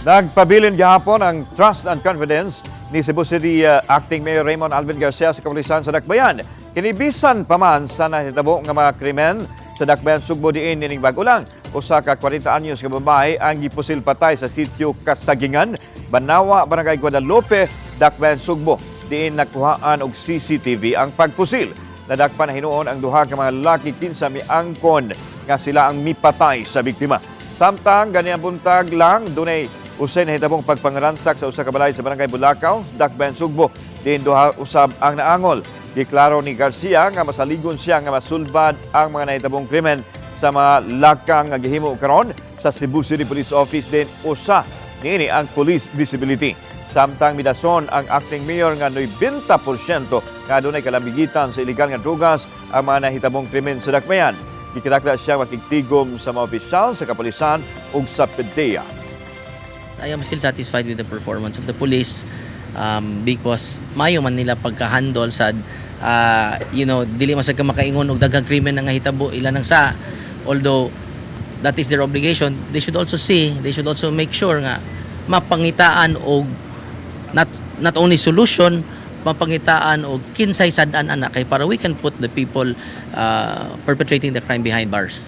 Nagpabilin gihapon ang trust and confidence ni Cebu City Acting Mayor Raymond Alvin Garcia sa kapulisan sa Dakbayan. Kini bisan pa man sa nahitabo nga mga krimen sa Dakbayan Sugbo diin nining bag-o lang. Usa ka 40 anyos nga babae ang gipusil patay sa sitio Kasagingan, Banawa, Barangay Guadalupe, Dakbayan Sugbo. Diin nakuhaan og CCTV ang pagpusil. Nadakpan na hinuon ang duha ka mga lalaki kinsa miangkon nga sila ang mipatay sa biktima. Samtang ganiyang buntag lang, dunay usay nahitabong pagpangransak sa usa ka balay sa Barangay Bulacau, Dakbayan Sugbo, diin duha usab ang naangol. Giklaro ni Garcia nga masaligon siya nga masulbad ang mga nahitabong krimen sa mga lakang nga gihimo karon sa Cebu City Police Office din usa niini ang police visibility. Samtang midason ang acting mayor nga 90% nga adunay kalambigitan sa illegal nga drugas ang mga nahitabong krimen sa Dakbayan. Gikinahanglan siya makigtigom sa mga opisyal sa kapulisan ug sa PDEA. I am still satisfied with the performance of the police because mayo man nila pagka-handle sa dili man sad ka makaingon og daghang krimen nga hitabo ila nang sa, although that is their obligation. They should also see, they should also make sure nga mapangitaan og not only solution, mapangitaan og kinsay sad-an ana kay para we can put the people perpetrating the crime behind bars.